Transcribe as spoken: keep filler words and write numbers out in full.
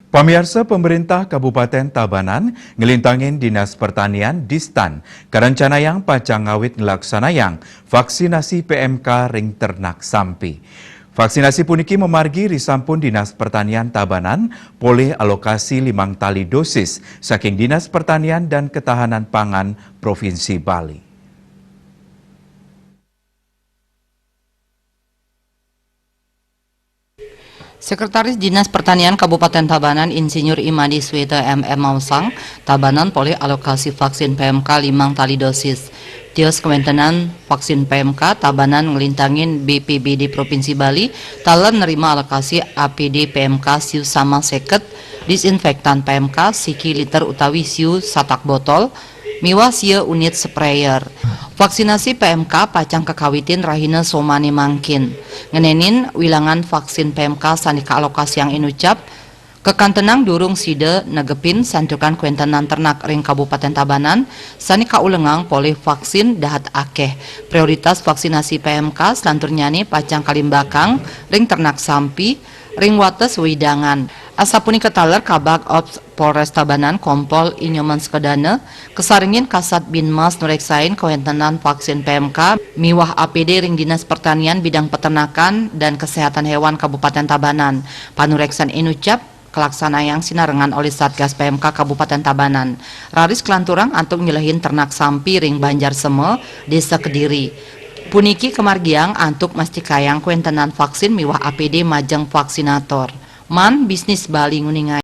Pamiarsa, pemerintah Kabupaten Tabanan ngelintangin Dinas Pertanian, Distan, karencanayang pacang ngawit ngelaksanayang vaksinasi P M K ring ternak sampi. Vaksinasi puniki mamargi risampun Dinas Pertanian Tabanan polih alokasi limang tali dosis saking Dinas Pertanian dan Ketahanan Pangan Provinsi Bali. Sekretaris Dinas Pertanian Kabupaten Tabanan, Insinyur Imadi Sweta M M maosang, Tabanan polih alokasi vaksin P M K limang tali dosis. Tios kawentenan vaksin P M K, Tabanan ngelintangin B P B D Provinsi Bali taler nerima alokasi A P D P M K siu sama seket, disinfektan P M K siki liter utawi siu satak botol, miwah sia unit sprayer. Vaksinasi P M K pacang kakawitin rahina somane mangkin. Ngenenin wilangan vaksin P M K sane kaalokasiang inucap, kakantenang durung sida negepin santukan kawentenan ternak ring Kabupaten Tabanan sane kaulengang polih vaksin dahat akeh. Prioritas vaksinasi P M K selanturnyane pacang kalimbakang ring ternak sampi ring wates wewidangan. Asapunika taler Kabag Ops Polres Tabanan Kompol Inyoman Skedana kasarengin Kasat Binmas nureksain kawentenan vaksin P M K miwah A P D ring Dinas Pertanian Bidang Peternakan dan Kesehatan Hewan Kabupaten Tabanan. Panureksan inucap kalaksanayang sinarengan olih Satgas P M K Kabupaten Tabanan. Raris kalanturang antuk nyelehin ternak sampi ring Banjar Sema, Desa Kediri. Puniki kamargiang antuk mastikayang kawentenan vaksin miwah A P D majeng vaksinator. Man Bisnis Bali nguningain.